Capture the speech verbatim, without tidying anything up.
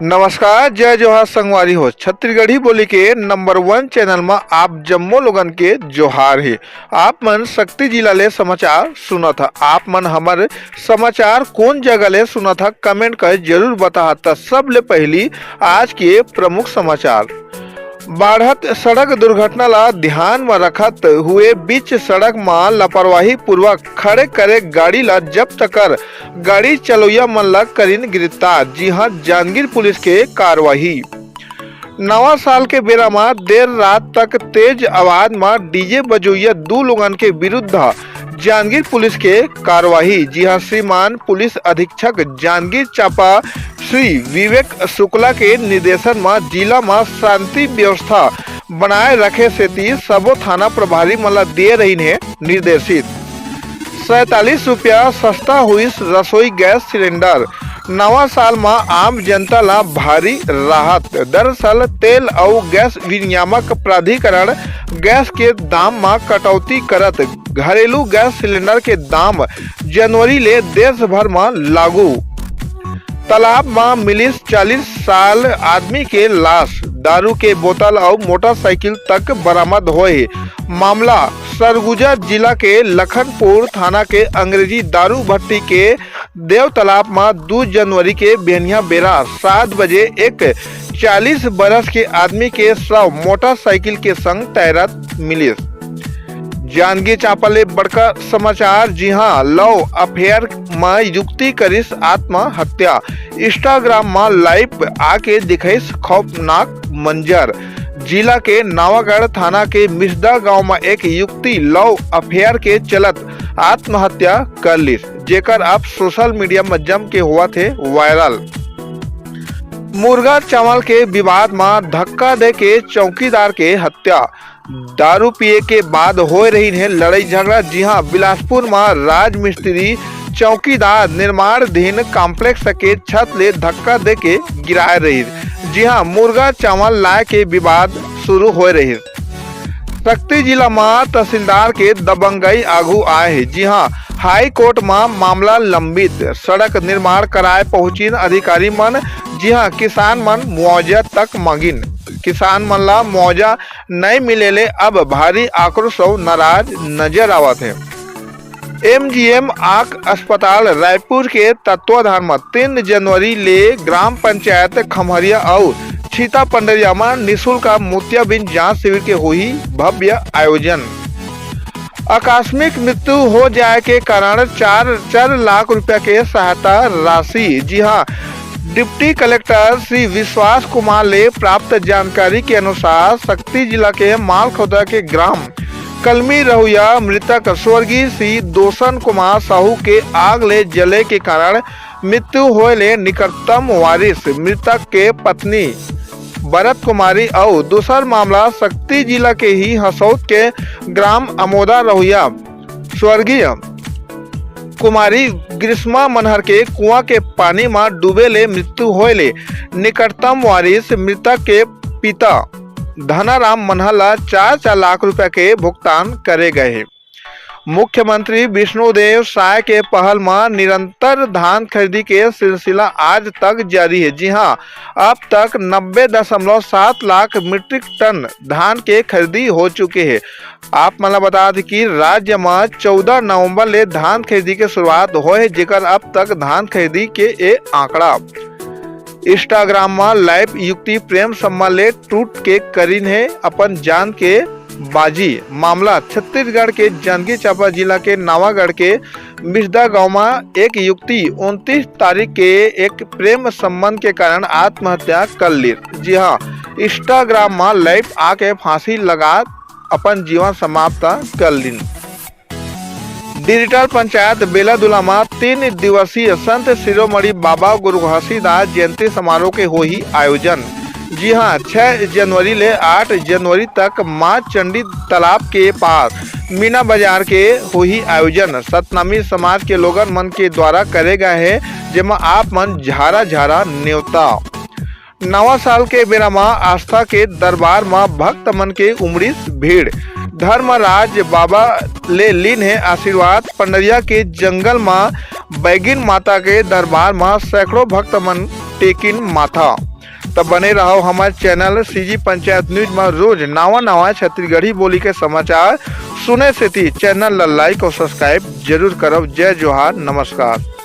नमस्कार, जय जोहार संगवारी हो। छत्तीसगढ़ी बोली के नंबर वन चैनल म आप जम्मो लोगन के जोहार हे। आप मन शक्ति जिला ले समाचार सुनत ह। आप मन हमर समाचार कोन जगह ले सुनत ह, कमेंट कर जरूर बताहा। त सबले पहिली आज के प्रमुख समाचार। बाढ़त सड़क दुर्घटना ला ध्यान म रखत हुए बीच सड़क म लापरवाही पूर्वक खड़े करे गाड़ी ला जब्त कर गाड़ी चलौया मन ला करिन गिरफ्तार। जी हां, जांजगीर पुलिस के कार्रवाई। नवा साल के बेरा म देर रात तक तेज आवाज म डीजे बजोइया दू लोगन के विरुद्ध जांजगीर पुलिस के कार्रवाई। जी हां, श्रीमान पुलिस अधीक्षक जांजगीर चांपा श्री विवेक शुक्ला के निर्देशन म जिला म शांति व्यवस्था बनाए रखे सेती सबो थाना प्रभारी मन ला दिए रहिन हे निर्देशित। सैंतालीस रुपया सस्ता हुइस रसोई गैस सिलेंडर। नवा साल म आम जनता ला भारी राहत। दरअसल तेल अउ गैस विनियामक प्राधिकरण गैस के दाम म कटौती करत घरेलू गैस सिलेंडर के दाम जनवरी ले देश भर म लागू। तालाब म मिलिस चालीस साल आदमी के लाश, दारू के बोतल अउ मोटरसाइकिल तक बरामद होए। मामला सरगुजा जिला के लखनपुर थाना के अंग्रेजी दारू भट्टी के देव तालाब म दू जनवरी के बिहनिया बेरा सात बजे एक चालीस बरस के आदमी के शव मोटरसाइकिल के संग तैरत मिलिस। जांजगीर चांपा ले बड़का समाचार, जी हां, लव अफेयर म युवती करिस आत्महत्या। Instagram म लाइव आके दिखाइस खौफनाक मंजर। जिला के नवागढ़ थाना के मिसदा गांव म एक युवती लव अफेयर के चलत आत्महत्या कर लिस, जेकर अब सोशल मीडिया म जम के होवत हे वायरल। मुर्गा चावल के विवाद म धक्का दे के चौकीदार के हत्या। दारू पिए के बाद होए रहिन हे लड़ाई झगड़ा। जी हां, बिलासपुर म राजमिस्त्री चौकीदार निर्माणाधीन कॉम्प्लेक्स के छत ले धक्का दे के गिराए रहिस। जी हां, मुर्गा चावल लाए के विवाद शुरू होए रहिस। शक्ति जिला म तहसीलदार के दबंगई आगू आए हे। जी हां, हाई कोर्ट म मामला लंबित। सड़क निर्माण कराए पहुंचिन अधिकारी मन। जी हां, किसान मन मुआवजा तक मांगिन। किसान मन ला मुआवजा नइ मिले ले अब भारी आक्रोश अउ नाराज नजर आवत हे। एमजीएम आंख अस्पताल रायपुर के तत्वाधान म तीन जनवरी ले ग्राम पंचायत खम्हरिया अउ छीता पंडरिया म निशुल्क मोतियाबिंद जांच शिविर के होही भव्य आयोजन। आकस्मिक मृत्यु हो जाए के कारण चार, चार लाख रुपया के सहायता राशि। जी हां, डिप्टी कलेक्टर श्री विश्वास कुमार ले प्राप्त जानकारी के अनुसार, शक्ति जिला के मालखोदा के ग्राम कलमी रहुया मृतक स्वर्गीय श्री दोसन कुमार साहू के आग ले जले के कारण मृत्यु होए ले निकटतम वारिस मृतक के पत्नी बरत कुमारी अउ दूसर मामला शक्ति जिला के ही हसौद के ग्राम अमोदा रहुया स्वर्गीय कुमारी ग्रीष्मा मनहर के कुआं के पानी म डूबे ले मृत्यु होए ले निकटतम वारिस मृतक के पिता धनाराम मनहर ला चार चार लाख रुपया के भुगतान करे गए हे। मुख्यमंत्री विष्णुदेव साय के पहल म निरंतर धान खरीदी के सिलसिला आज तक जारी हे। जी हां, अब तक नब्बे दशमलव सात लाख मीट्रिक टन धान के खरीदी हो चुके हे। आप मन ल बता दें कि राज्य म चौदह नवंबर ले धान खरीदी के शुरुआत होए हे, जेकर अब तक धान खरीदी के ए आंकड़ा। Instagram म लाइव युक्ति प्रेम सम्मान ले टूट के करिन हे अपन जान के बाजी। मामला छत्तीसगढ़ के जांजगीर चांपा जिला के नवागढ़ के मिसदा गांव म एक युक्ति उनतीस तारीख के एक प्रेम संबंध के कारण आत्महत्या कर ली। जी हां, Instagram म लाइव आके फांसी लगा अपन जीवन समाप्त कर लीन। डिजिटल पंचायत बेलादुला म तीन दिवसीय संत शिरोमणि बाबा गुरु घासीदास जयंती समारोह के होही आयोजन। जी हां, छह जनवरी ले आठ जनवरी तक मां चंडी तालाब के पास मीना बाजार के होही आयोजन। सतनामी समाज के लोगन मन के द्वारा करे गए हे, जेमा आप मन झारा झारा नेवता। नवा साल के बेरा म आस्था के दरबार म भक्त मन के उमड़िस भीड़। धर्मराज बाबा ले लीन हे आशीर्वाद। पंडरिया के जंगल म बैगिन माता के दरबार म सैकड़ों भक्त मन टेकिन माथा। त बने रहव हमर चैनल सीजी पंचायत न्यूज म। रोज नावा नावा छत्तीसगढ़ी बोली के समाचार सुने सेती चैनल ल लाइक अउ सब्सक्राइब जरूर करव। जय जोहार, नमस्कार।